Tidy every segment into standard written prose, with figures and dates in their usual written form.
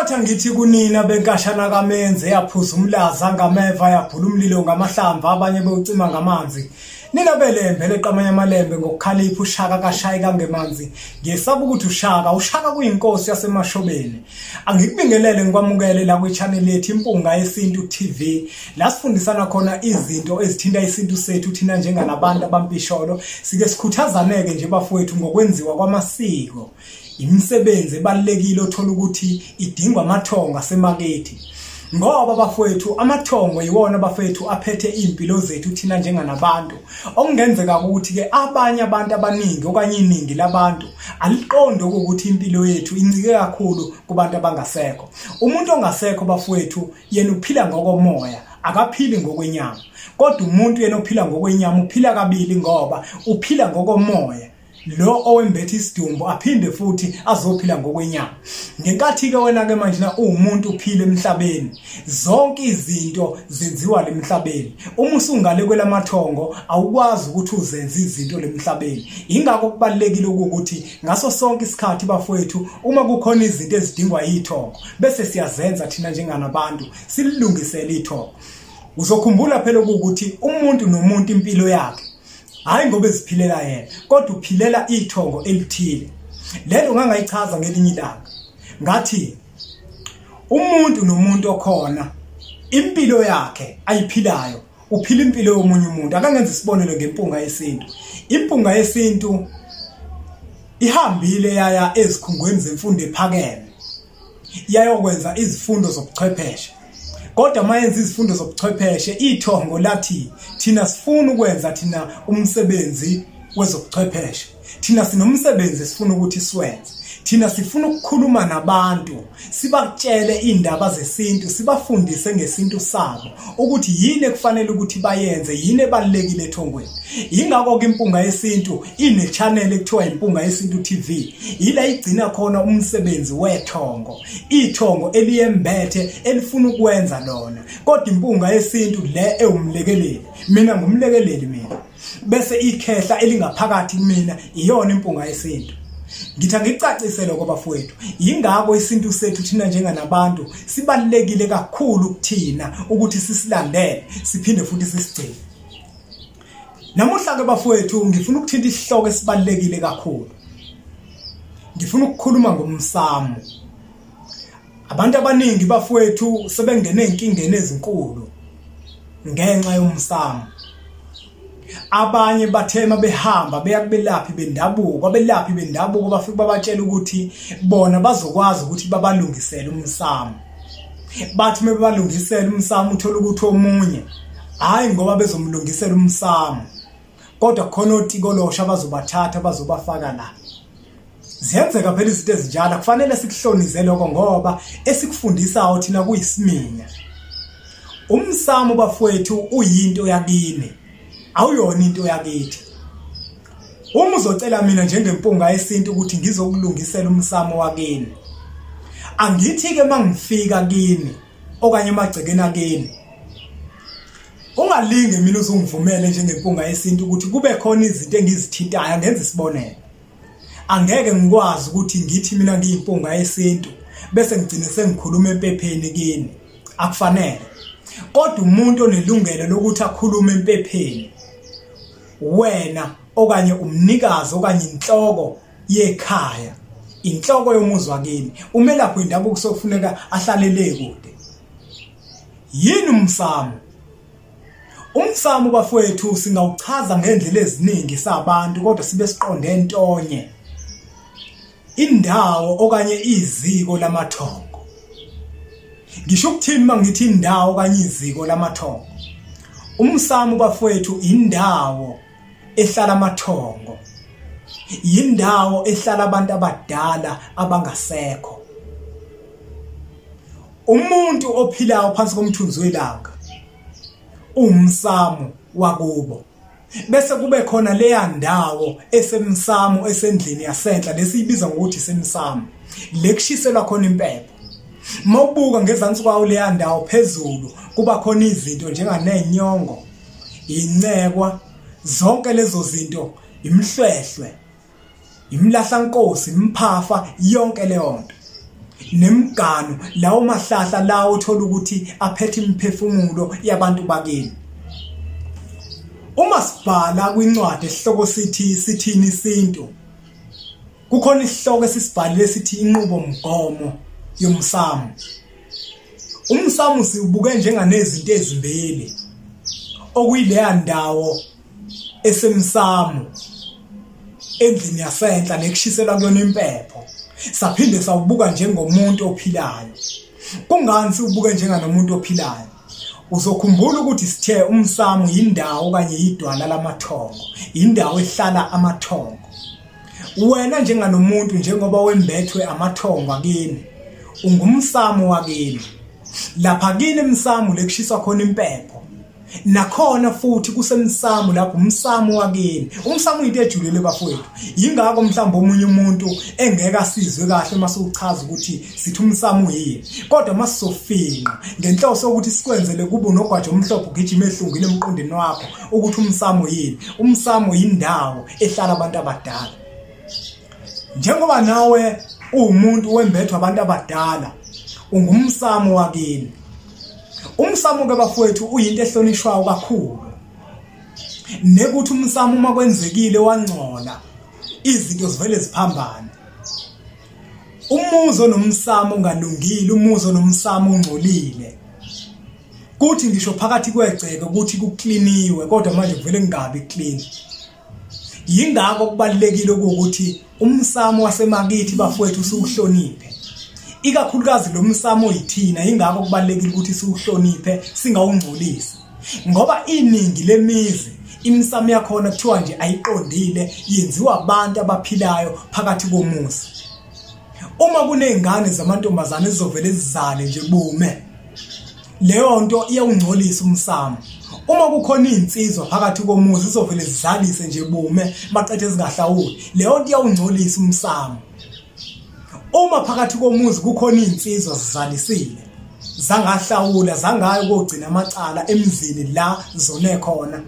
Wathi ngithi kunina benkashana kaMenze yaphuza umlaza ngameva yabhula umlilo ngamahlamvu abanye bewucima ngamanzi. Nina belembe leqamanye amalembe ngokukhalipha uShaka kashayi kangemanzi. Ngiyesaba ukuthi uShaka kuyinkosi yaseMashobeni. Angikubingelele ngikwamukele la kwi-channel yethu Impunga Yesintu TV. La sifundisana khona izinto ezithinta isintu sethu thina njenganabantu abampisholo. Sike sikhuthazaneke nje bafowethu ngokwenziwa kwamasiko. Imisebenzi ebalulekile othola ukuthi idingwa amathongo asemakethe. Ngoba bafowethu amathongo yiwona bafowethu aphethe impilo zethu thina njenganabantu. Okungenzeka ukuthi ke abanye abantu abaningi okanye iningi labantu aliqondi ukuthi impilo yethu incike kakhulu kubantu abangasekho. Umuntu ongasekho bafowethu yena uphila ngokomoya, akaphili ngokwenyama. Kodwa umuntu yena ophila ngokwenyama uphila kabili ngoba uphila ngokomoya. Lo owembethe isidumbu aphinde futhi azophila ngokwenyama. Ngenkathi ke wena ke manje na uwumuntu uphila emhlabeni, zonke izinto zenziwa lemhlabeni. Uma usungale kwelamathongo awukwazi ukuthi uzenze izinto lemhlabeni. Ingakho kubalekile ukuthi ngaso sonke isikhathi bafowethu uma kukhona izinto ezidingwa yithongo bese siyazenza thina njenganabantu sililungisele ithongo. Uzokhumbula phela ukuthi umuntu nomuntu impilo yakhe hayi ngoba eziphilela yena kodwa uphilela ithongo elithile. Lento ngangayichaza ngelinye ilanga ngathi umuntu nomuntu okhona impilo yakhe ayiphilayo uphila impilo yomunye umuntu. Akangenza isibonelo ngempunga yesintu. Impunga yesintu ihambile yaya ezikhungweni zemfundo ephakeme yayokwenza izifundo zobuchwepheshe. Kodwa mayenza izifundo zobuchwepheshe ithongo lathi thina sifuna ukwenza thina umsebenzi wezobuchwepheshe, thina sinomsebenzi esifuna ukuthi siwenze, thina sifuna ukukhuluma nabantu sibatshele indaba zesintu, sibafundise ngesintu sabo ukuthi yini ekufanele ukuthi bayenze, yini ebalulekile ethongweni. Ingakho ke Impunga Yesintu ine channel ekuthiwa Impunga Yesintu TV, ila igcina khona umsebenzi wethongo, ithongo eliyembethe elifuna ukwenza lona. Kodwa Impunga Yesintu le ewumlekeleli, mina ngumlekeleli mina, bese ikhehla elingaphakathi kumina iyona Impunga Yesintu. Ngithi angicacise lokho bafowethu. Ingakho isintu sethu thina njenganabantu sibalulekile kakhulu kuthina ukuthi sisilandele siphinde futhi sisigcine. Namuhla ke bafowethu ngifuna ukuthinta isihloko esibalulekile kakhulu. Ngifuna ukukhuluma ngomsamo. Abantu abaningi bafowethu sebengene ezinkingeni ezinkulu ngenxa yomsamo. Abanye bathema behamba beya kubelaphi bendabuko, abelaphi bendabuko bafika babatshela ukuthi bona bazokwazi ukuthi babalungisele umsamo. Bathi mebalungisela umsamo uthola ukuthi omunye hayi ngoba bezomlungisela umsamo kodwa khona otikolosha bazobathatha bazobafaka la. Ziyenzeka phela izinto ezinjalo, kufanele sikuhlonize lokho ngoba esikufundisayo thina kuyisiminya. Umsamo bafowethu uyinto yakini, awuyona into yakithi. Uma uzocela mina njengempunga yesintu ukuthi ngizokulungisela umsamo wakini, angithi ke mangifika kini okanye emagcekeni akini ungalinge mina uzungivumele njengempunga yesintu ukuthi kube khona izinto engizithintayo. Ngenza isibonelo, angeke ngikwazi ukuthi ngithi mina ngiyimpunga yesintu bese ngigcine sengikhuluma empepheni kini, akufanele. Kodwa umuntu onelungelo lokuthi akhulume empepheni wena okanye umnikazi okanye inhloko yekhaya, inhloko yomuzi wakini, umelaphi wendabuko sokufuneka ahlalele kude. Yini umsamo? Umsamo bafowethu singawuchaza ngendlela eziningi sabantu kodwa sibe siqonde entonye. Indawo okanye iziko lamathongo. Ngisho ukuthini mangithi indawo okanye iziko lamathongo? Umsamo bafowethu indawo ehlala amathongo, indawo ehlala abantu abadala abangasekho. Umuntu ophilayo phansi komthunzi welanga umsamo wakubo, bese kube khona leya ndawo esemsamo esendlini yasenhla lesiyibiza ngokuthi semsamo, lekushiselwa khona impepho. Mawubuka ngezansi kwawo leya ndawo phezulu kuba khona izinto njenganenyongo, incekwa, zonke lezo zinto, imhlwehlwe, imlahlankosi, imphafa, yonke leyo nto. Nemiganu, lawo mahlahla lawo uthola ukuthi aphethe imiphefumulo yabantu bakini. Uma sibhala kwincwadi esihloko sithi sithini isintu, kukhona isihloko esisibhalile sithi inqubomgomo yomsamo. Umsamo siwubuke njenganezinto ezimbili, okuyileya ndawo esemsamo endlini yasenhla nekushiselwa kuyona impepho, saphinde sawubuka njengomuntu ophilayo. Kungani siwubuke njenganomuntu ophilayo? Uzokhumbula ukuthi sithe umsamo yindawo okanye idwala lamathongo, indawo ehlala amathongo. Wena njenganomuntu, njengoba wembethwe amathongo akini, ungumsamo wakini. Lapha kini emsamo lekushiswa khona impepho, nakhona futhi kusemsamo lapho umsamo wakini. Umsamo into ejulile bafowethu, yingakho mhlawumbe omunye umuntu engeke asizwe kahle uma siwuchaza ukuthi sithi umsamo yini, kodwa masizofinqa ngenhloso yokuthi sikwenzele kube unogwaja omhlophe ugijima ehlungile emqondweni wakho ukuthi umsamo yini. Umsamo yindawo ehlala abantu abadala. Njengoba nawe uwumuntu wembethwa abantu abadala, ungumsamo wakini. Umsamo ke bafowethu uyinto ehlonishwayo kakhulu, nekuthi umsamo uma kwenzekile wangcola izinto zivele ziphambane. Umuzi onomsamo ongalungile, umuzi onomsamo ongcolile, kuthi ngisho phakathi kwegceke ukuthi kukliniwe kodwa manje kuvele kungabi clean. Yingakho kubalulekile ukuthi umsamo wasemakithi bafowethu siwuhloniphe, ikakhulukazi lo msamo oyithina. Yingakho kubalulekile ukuthi siwuhloniphe singawungcolisi, ngoba iningi lemizi imisamo yakhona kuthiwa nje ayiqondile, yenziwa abantu abaphilayo phakathi komuzi. Uma kunezingane zamantombazane ezizovele zizale nje bume, leyo nto iyawungcolisa umsamo. Uma kukhona izinsizwa phakathi komuzi izovele zizalise nje bume maqedwe zingahlawuli, leyo nto iyawungcolisa umsamo. Uma phakathi komuzi kukhona izinsizwa zizalisile zangahlawula zangayo kogcina amacala emzini la zone khona,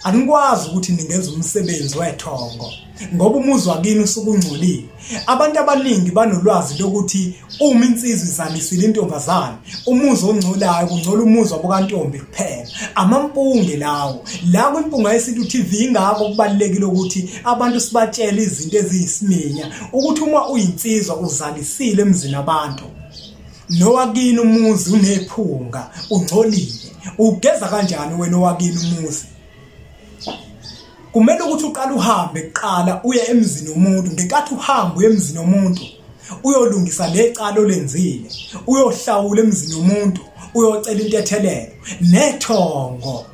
anikwazi ukuthi ningenza umsebenzi wethongo ngoba umuzi wakini usuke ungcolile. Abantu abaningi banolwazi lokuthi uma insizwa izalisile intombazane, umuzi ongcolayo kungcola umuzi wabokantombi kuphela. Amampunge lawo. La kwiMpunga Yesintu TV ingakho kubalulekile ukuthi abantu sibatshele izinto eziyisiminya, ukuthi uma uyinsizwa uzalisile emzini abantu, nowakini umuzi unephunga ungcolile, ugeza kanjani wena owakini umuzi? Kumele ukuthi uqale uhambe kuqala uye emzini womuntu. Ngenkathi uhamba uye emzini womuntu uyolungisa lecala olenzile, uyohlawula emzini womuntu, uyocela intethelelo nethongo,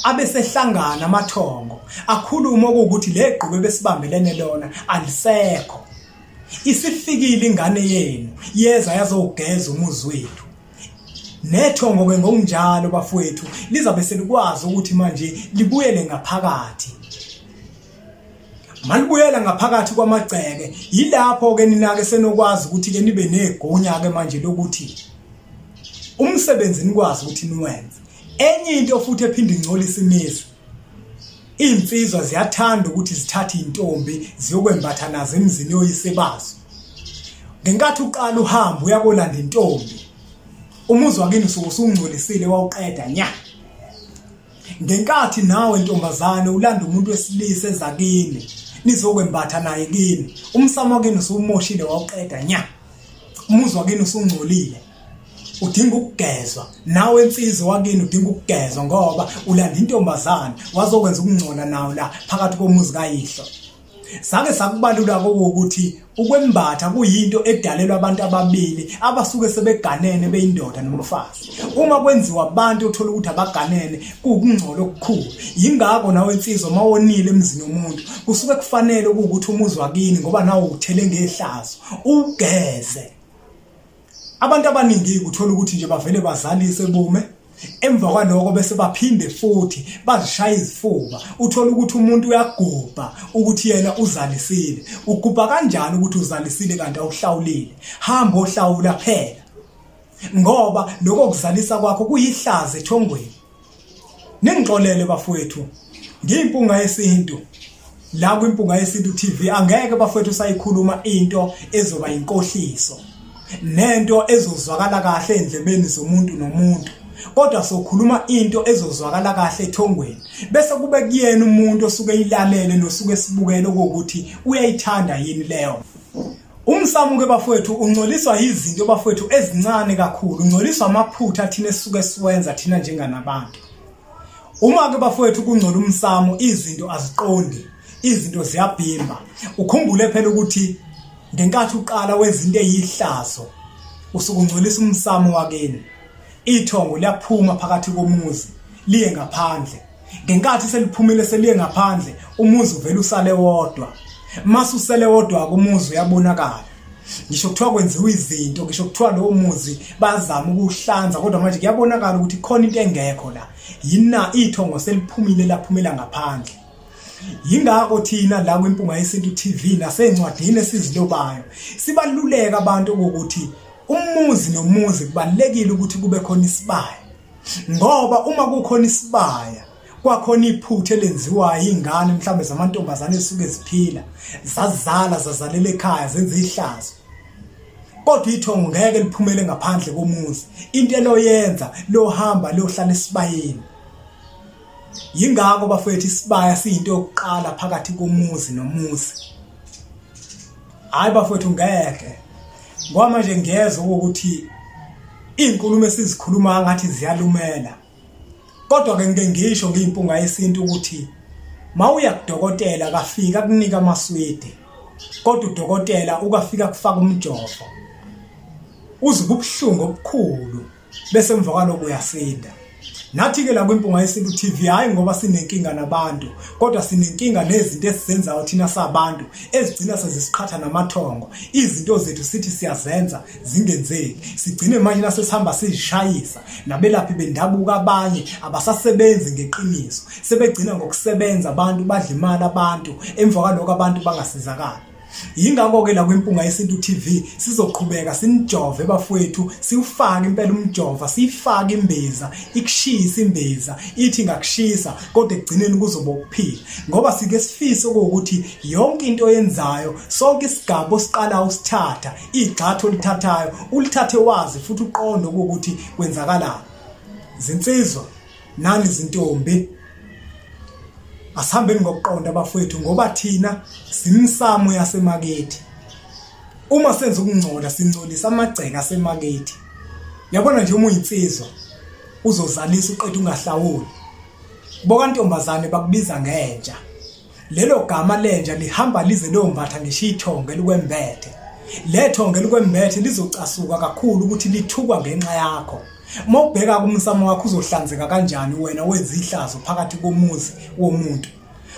abesehlangana amathongo akhuluma ukuthi legqubu besibambelene lona alisekho, isifikile ingane yenu yeza yazogeza umuzi wethu. Nethongo ke ngokunjalo bafowethu lizabe selikwazi ukuthi manje libuyele ngaphakathi. Malibuyela ngaphakathi kwamagceke, yilapho ke ninake senokwazi ukuthi ke nibe negunya ke manje lokuthi umsebenzi nikwazi ukuthi niwenze. Enye into futhi ephinde ingcolisa imizi, insizwa ziyathanda ukuthi zithathe intombi ziyokwembatha nazo emzini yoyise bazo. Ngenkathi uqala uhamba uyakolanda intombi, umuzi wakini usuke usungcolisile wawuqeda nya. Ngenkathi nawe ntombazane ulanda umuntu wesilisa ezakini nizokwembatha naye kini, umsamo wakini usumoshile wawuqeda nya, umuzi wakini usungcolile, udinga ukugezwa. Nawe insizwa wakini udinga ukugezwa ngoba ulanda intombazane wazokwenza ukungcola nawe la phakathi komuzi kayihlo. Sake sakubalula ukuthi ukwembatha kuyinto edalelwa abantu ababili abasuke sebeganene beyindoda nomfazi. Uma kwenziwa abantu uthola ukuthi abaganene kukungcola okukhulu. Yingakho nawe insizwa mawonile emzini womuntu kusuke kufanele ukuthi umuzi wakini, ngoba nawe uthele ngehlazo, ugeze. Abantu abaningi uthola ukuthi nje bavele bazalise bume, emva kwaloko bese baphinde futhi bazishaya izifuba. Uthola ukuthi umuntu uyagubha ukuthi yena uzalisile. Ugubha kanjani ukuthi uzalisile kanti awuhlawulile? Hamba ohlawula phela, ngoba lokho kuzalisa kwakho kuyihlazo ethongweni. Ningixolele bafowethu, ngiyiMpunga Yesintu. La kwiMpunga Yesintu TV angeke bafowethu sayikhuluma into ezoba inkohliso. nento ezozwakala kahle endlebeni zomuntu nomuntu, kodwa sokhuluma into ezozwakala kahle ethongweni, bese kube kuyena umuntu osuke eyilalele nosuke esibukele ukuthi uyayithanda yini leyo. Umsamo ke bafowethu ungcoliswa izinto bafowethu ezincane kakhulu, ungcoliswa amaphutha thina esisuke siwenza thina njenganabantu. Uma ke bafowethu kungcola umsamo, izinto aziqondi, izinto ziyabhimba. Ukhumbule phela ukuthi ngenkathi uqala wenza into eyihlazo, usuke ungcolisa umsamo wakini. Ithongo liyaphuma phakathi komuzi liye ngaphandle. Ngenkathi seliphumile seliye ngaphandle, umuzi uvela usale wodwa. Mase usele wodwa kumuzi uyabonakala. Ngisho kuthiwa kwenziwa izinto, ngisho kuthiwa lo muzi bazama ukuhlanza, kodwa manje kuyabonakala ukuthi khona into engekho la. Yina ithongo seliphumile laphumela ngaphandle. Yingakho thina la kwiMpunga Yesintu TV nasencwadini esizilobayo sibaluleka abantu ukuthi umuzi nomuzi kubalekile ukuthi kube khona isibaya, ngoba uma kukhona isibaya kwakhona iphutha elenziwa ingane mhlambe zamantombazane esuke ziphila zazala zazalela ekhaya zenza ihlazo, kodwa ithongo ngeke liphumele ngaphandle komuzi. Into eloyenza lohamba lohlala esibayeni. Yingakho bafowethu isibaya siyinto yokuqala phakathi komuzi nomuzi. Hayi bafowethu ngeke, ngoba manje ngiyezwa ukuthi izinkulumo esizikhuluma ngathi ziyalumela, kodwa ke ngike ngisho ngiyiMpunga Yesintu ukuthi mawuya kudokotela kafika kunika amaswidi, kodwa udokotela ukafika kufaka umjovo uze kubuhlungu obukhulu, bese emva kwaloko uyasinda. Nathi ke la kwiMpunga Yesintu TV, hayi ngoba sinenkinga nabantu, kodwa sinenkinga nezinto esizenzayo thina sabantu ezigcina sezisiqhatha namathongo. Izinto zethu sithi siyazenza zingenzeki, sigcine manje nasesihamba sizishayisa. Nabelaphi bendabuko abanye abasasebenzi ngeqiniso, sebegcina ngokusebenza abantu badla imali abantu, emva kwaloko abantu bangasizakala. Yingakho ke la kwiMpunga Yesintu TV sizoqhubeka sinijove bafowethu, siwufake impela umjova, siyifake imbiza, ikushisa imbiza, ithi ngakushisa kodwa ekugcineni kuzoba ukuphila, ngoba sike sifise ukuthi yonke into oyenzayo, sonke isigaba osiqala usithatha, igxathu olithathayo ulithathe wazi futhi uqonde ukuthi kwenzakalani. Zinsizwa nani zintombi, asihambeni ngokuqonda bafowethu, ngoba thina simsamo yasemakethe. Uma senza ukungcola singcolisa amagceke asemakethe. Yabona nje uma uyinsizwa uzozalisa uqede ungahlawuli, boka ntombazane bakubiza ngenja. Lelo gama lenja lihamba lize liyombatha ngisho ithongo elikwembethe. Lethongo elikwembethe lizocasuka kakhulu ukuthi lithukwa ngenxa yakho. Uma ubheka kumsamo wakho uzohlanzeka kanjani wena wenza ihlazo phakathi komuzi womuntu?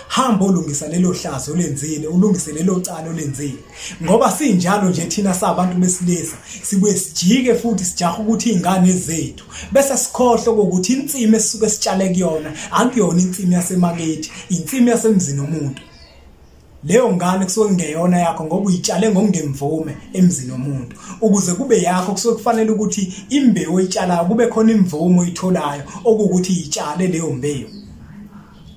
Hamba ulungisa lelo hlazo olenzile, ulungise lelo cala olenzile, ngoba sinjalo nje thina sabantu besilisa sibuye sijike futhi sijaha ukuthi izingane zethu, bese sikhohle ukuthi insimi esisuke sitshale kuyona akuyona insimi yasemakethe, insimi yasemzini womuntu. Leyo ngane kusuke kungeyona yakho ngoba uyitshale ngokungemvume emzini womuntu. Ukuze kube yakho kusuke kufanele ukuthi imbewu oyitshalayo kube khona imvume oyitholayo okuwukuthi iyitshale leyo mbewu.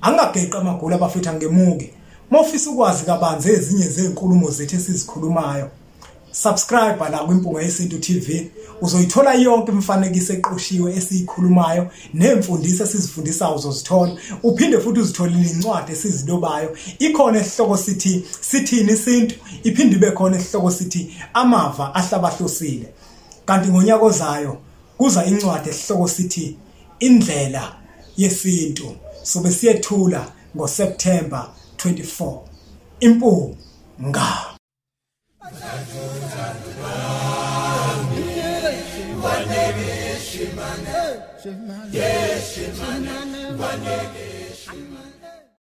Angageqi amagula abafethu, angemuke. Mawufisa ukwazi kabanzi ezinye zezinkulumo zethu esizikhulumayo, subscribe la kwiMpunga Yesintu TV, uzoyithola yonke imifanekiso eqoshiwe esiyikhulumayo nemfundiso esizifundisayo uzozithola. Uphinde futhi uzitholile incwadi esizilobayo, ikhona esihloko sithi sithini isintu, iphinde ibe khona esihloko sithi amava ahlabahlosile. Kanti ngonyaka ozayo kuza incwadi esihloko sithi indlela yesintu, sobe siyethula ngoSeptember 24. Impunga. Shimane,